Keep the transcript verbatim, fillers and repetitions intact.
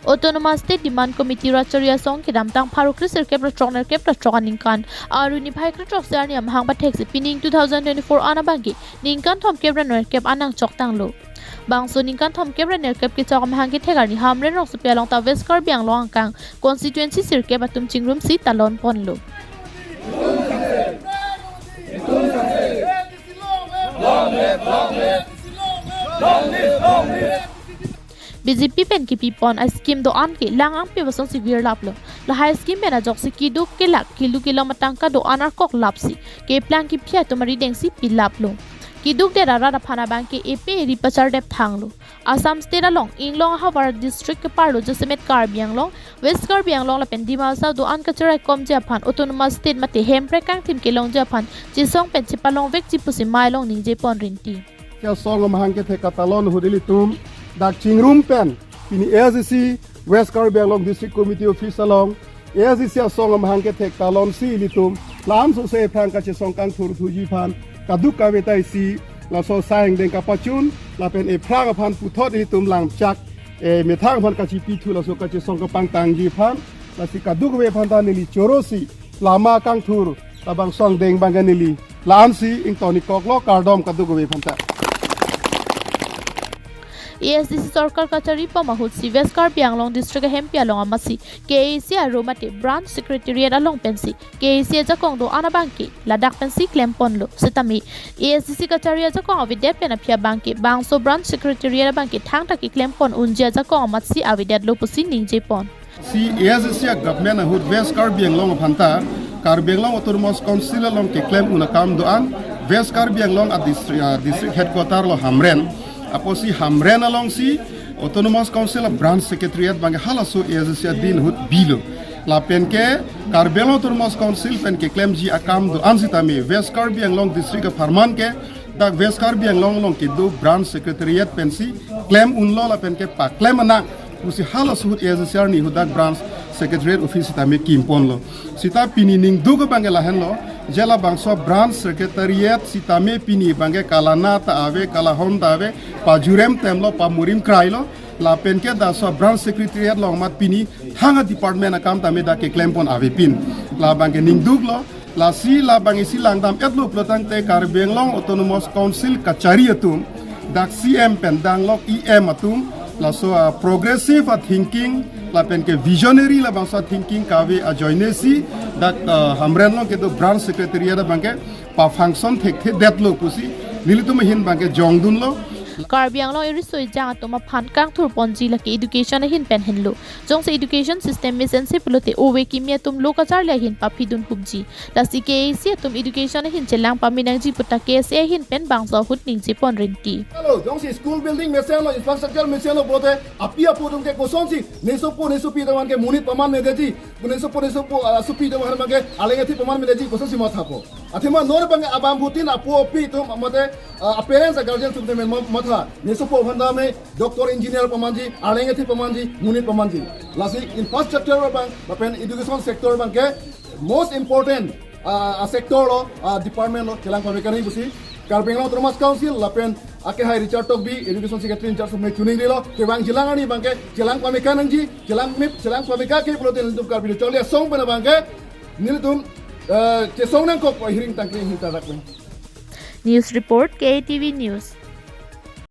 Autonomous State Demand Committee rat chari asong kedamtang pharo kre sirkep ra throk nerkep ra throk aningkan Aru niphai kre throksi arni amahang patheksi pining two thousand twenty-four an abangke ningkan thomkep ra nerkep an nangchok tanglo. Bangso ningkan thomkep ra nerkep kechok amahang kethek arni Hamren rongsopi along ta West Karbi Anglong angkang constituency sirkep atum chingrumsi talon ponlo. B J P pen kipipon a-scheme do-an ke lang angpi asonsi virlaplo. Lahai scheme pen ajoksi keduk kelak kilu kelong matangka do-an arkoklapsi keplang kephi atum aridengsi pilaplo. Kedukdet arat aphan abangke epe eri pachardep thanglo. Assam State along inglong ahavar district keparlo jasemet Karbi Anglong, West Karbi Anglong lapen Dima Hasao do-an kacharaikomji aphan Autonomous State mate Hemprek kangthim kelongji aphan chesong pen chepalongvekji pusi mailong ningje pon rinti. Asong amahang kethek katalon ahut ilitum dak chingrum pen pini A S D C West Karbi Anglong District Committee Office along A S D C asong amahang kethek talonsi ilitum lam sose aphrang kachesong kangthurthuji aphan kaduk kave taisi laso asai angdeng kapachun lapen aphrang aphan puthot ilitum langchak, eh, methang aphan kachipithu laso kachesong kapangtangji aphan lasi kaduk kave aphan ta neli chorosi lama kangthur labangso angdeng abangke neli lamsi ingtonikoklo, kardom kaduk kave aphan ta. A S D C sorkar kachari pom ahutsi West Karbi Anglong District ahempi along amatsi K A A C aro mate Branch Secretariat along pensi K A A C ajakong do-an abangke ladak pensi klemponlo. Sitame A S D C kachari ajakong avedet pen aphi abangke bangso Branch Secretariat abangke thangta keklempon unji ajakong amatsi avedetlo pusi ningje pon. Si A S D C a-government ahut West Karbi Anglong aphan ta Karbi Anglong Autonomous Council along keklem un akam do-an West Karbi Anglong a-district, a-district headquarter lo Hamren. Apotsi Hamren alongsi Autonomous Council a-branch secretariat abangke halaso A S D C adin ahut bilo. Lapen ke Karbi Anglong Autonomous Council pen keklemji akam do-an sitame West Karbi Anglong district apharman ke dak West Karbi Anglong along kedo branch secretariat pensi klem unlo lapen ke paklem anang pusi halaso ahut A S D C arni ahut dak branch secretariat office sitame kimponlo. Sita pini ningduk abangke lahenlo, je labangso branch secretariat sitame pini abangke kalana ta ave, kalahon ta ave, pajurem temlo, pamurim krailo, lapen ke laso branch secretariat along amat pini thang a-department akam tame dak keklempon avepin. Labangke ningduklo, lasi labang isi langdam-etlo pulotangte Karbi Anglong Autonomous Council kachari atum, dak C M pen danglok E M atum, laso a-progressive a-thinking, lapen ke visionary labangso a-thinking kave ajoinesi, dak, ah, Hamren along kedo branch secretariat abangke pa-function thekthedetlo pusi nelitum ahin abangke jongdunlo. Karbi Anglong iriso ejang atum aphan kangthurponji lake education ahin pen henlo. Jongsi education system mesense pulote ove kimi atum lo kacharli ahin paphidun hupji. Lasi K A A C atum education ahin chelang pame nangji pu ta K S A ahin pen bangso ahut ningje pon rinti. Hello, jongsi school building mesenlo, infrastructure mesenlo pulote api apo atum ke kosonsi nesopo nesopi atum ke monit paman medeji, nesopo nesopo, ah, sopi atum ke aleng athi paman medeji, kosonsi mathapo. Athema non abang abangphutin apo api atum mate, ah, parents a-guardian atum tame ma-, matha. Nesopo aphan tame doctor, engineer pamanji, arleng athi pamanji, monit pamanji. Lasi infrastructure abang, lapen education sector abangke most important, ah, ah, sector lo, ah, department lo, chelang pame kani pusi Karbi Anglong Autonomous Council lapen akehai Richard Tokbi, Education Secretary in charge of me chuning rilo, kevang jilang arni abangke chelang pame kanangji, chelang mip, chelang pame kake pulote nelitum Karbi Charli Asong pen abangke nelitum, eh, chesong nangkok hiring tangkring hing tarak pen. News report, K A T V News.